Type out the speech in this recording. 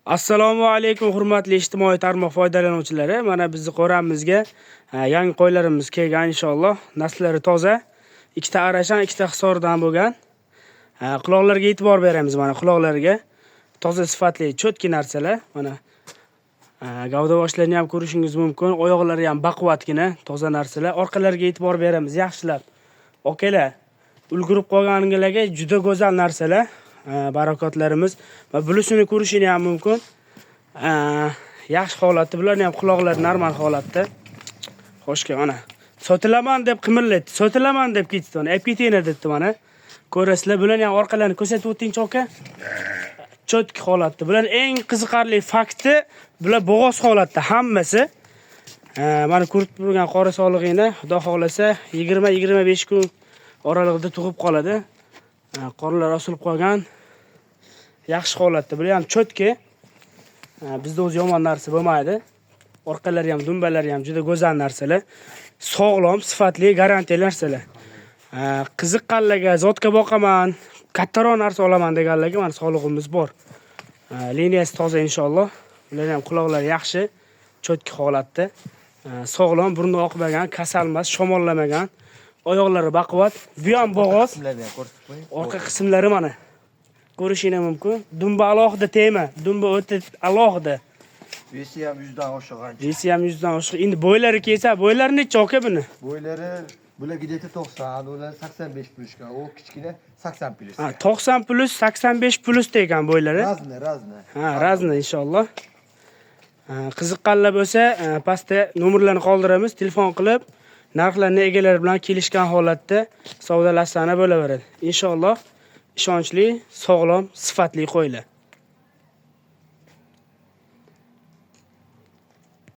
Assalomu alaykum, hurmatli ijtimoiy tarmoq foydalanuvchilari. Mana bizni qo'ramizga yangi qo'ylarimiz kelgan inshaalloh. Nasllari toza. Ikkita Arashan, ikkita Hisordan bo'lgan. Quloqlarga e'tibor beramiz, mana quloqlariga. Toza, sifatli, чёткий narsalar. Mana gavda boshlarini ham ko'rishingiz mumkin. Oyoqlari ham baquvvatgina, toza narsalar. Orqalariga e'tibor beramiz yaxshilab. Okalar, ulgurib qolganlarga juda go'zal narsalar. Barakotlarimiz va bulisini ko'rishini ham mumkin. Yaxshi holatda, bularni ham quloqlari normal holatda. Xo'shka, mana sotilaman deb qimirlatdi, sotilaman deb ketdi, mana olib ketaylar debdi mana. Ko'rasizlar, bularni ham orqalarini ko'rsatib o'tingchi, aka. Чёткий holatda. Bular eng qiziqarli fakti, bular bo'g'oz holatda hammasi. Mana ko'rib turgan qora solig'ingni, Xudo xohlasa, 20-25 kun oralig'ida tug'ib qoladi. Qorinlar osilib qolgan. Yaxshi holatda. Bular ham чёткий. Bizda o'zi yomon narsa bo'lmaydi. Orqalari ham, dumbalari ham juda go'zal narsalar. Sog'lom, sifatli, garantiya narsalar. Qiziqqanlarga, zotga boqaman, kattaroq narsa olaman deganlarga mana solig'imiz bor. Liniyasi toza inshaalloh. Bular ham quloqlari yaxshi, чёткий holatda. Sog'lom, burni oqmagan, kasal emas, shamollamagan. Oyoqlari baquvvat. Bu ham bo'g'oz. Qismlarni ham ko'rsatib qo'ying. Orqa qismlari mana. Ko'rishinglar mumkin. Dumba alohida tema. Dumba o'ta alohida. Вес i ham 100 dan oshiq ancha. Вес i ham 100 dan oshiq. Endi bo'ylari kelsa, bo'ylari necha, aka, buni? Bo'ylari bular где-то 90, ular 85 плюс ga, u kichkina 80 плюс. Ha, 90 плюс, 85 плюс ekan bo'ylari. Разный, разный. Ha, разный inshaalloh. Ha, qiziqqanlar bo'lsa, pastda nomerlarni qoldiramiz, telefon qilib, narxlarni egalari bilan kelishgan holatda savdolashsani bo'laveradi. Inshaalloh ishonchli, sog'lom, sifatli qo'ylar.